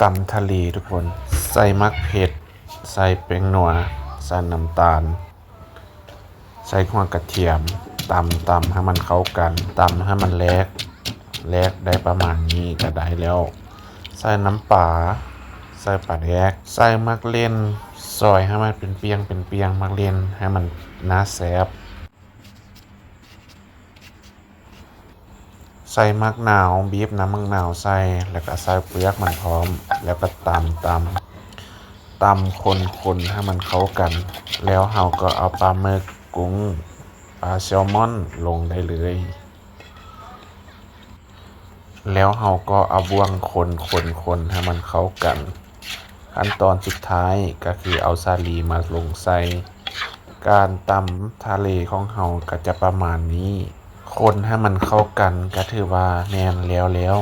ຕຳທະເລທຸກຄົນ. ໃສ່ໝາກເຜັດ, ໃສ່ແປ້ງນົວ, ໃສ່ນ້ຳຕານ, ໃສ່ຫົວກະທຽມ, ຕຳ, ຕຳໃຫ້ມັນເຂົ້າກັນ, ຕຳໃຫ້ມັນແຫຼກ, ແຫຼກໄດ້ປະມານນີ້ກໍໄດ້ແລ້ວ. ໃສ່ນ້ຳປາ, ໃສ່ປາແດກ, ໃສ່ໝາກເລັ່ນ, ຊອຍໃຫ້ມັນເປັນປ່ຽງເປັນປ່ຽງ, ໝາກເລັ່ນໃຫ້ມັນໜ້າແຊບ. ໃສ່ໝາກນາວ, ບີບນ້ຳໝາກນາວໃສ່ ແລ້ວກໍໃສ່ເປືອກມັນພ້ອມ ແລ້ວກໍຕຳ, ຕຳ, ຕຳຄົນໆໃຫ້ມັນເຂົ້າກັນ. ແລ້ວເຮົາກໍເອົາປາໝຶກ, ກຸ້ງ, ປາແຊລມອນລົງໄດ້ເລີຍ. ແລ້ວເຮົາກໍເອົາບ່ວງຄົນໆໃຫ້ມັນເຂົ້າກັນ. ຂັ້ນຕອນສຸດທ້າຍກໍຄືເອົາສາລີມາລົງໃສ່. ການຕຳທະເລຂອງເຮົາກໍຈະປະມານນີ້. ຄົນໃຫ້ມັນເຂົ້າກັນກໍຖືວ່າແມ່ນແລ້ວແລ້ວ.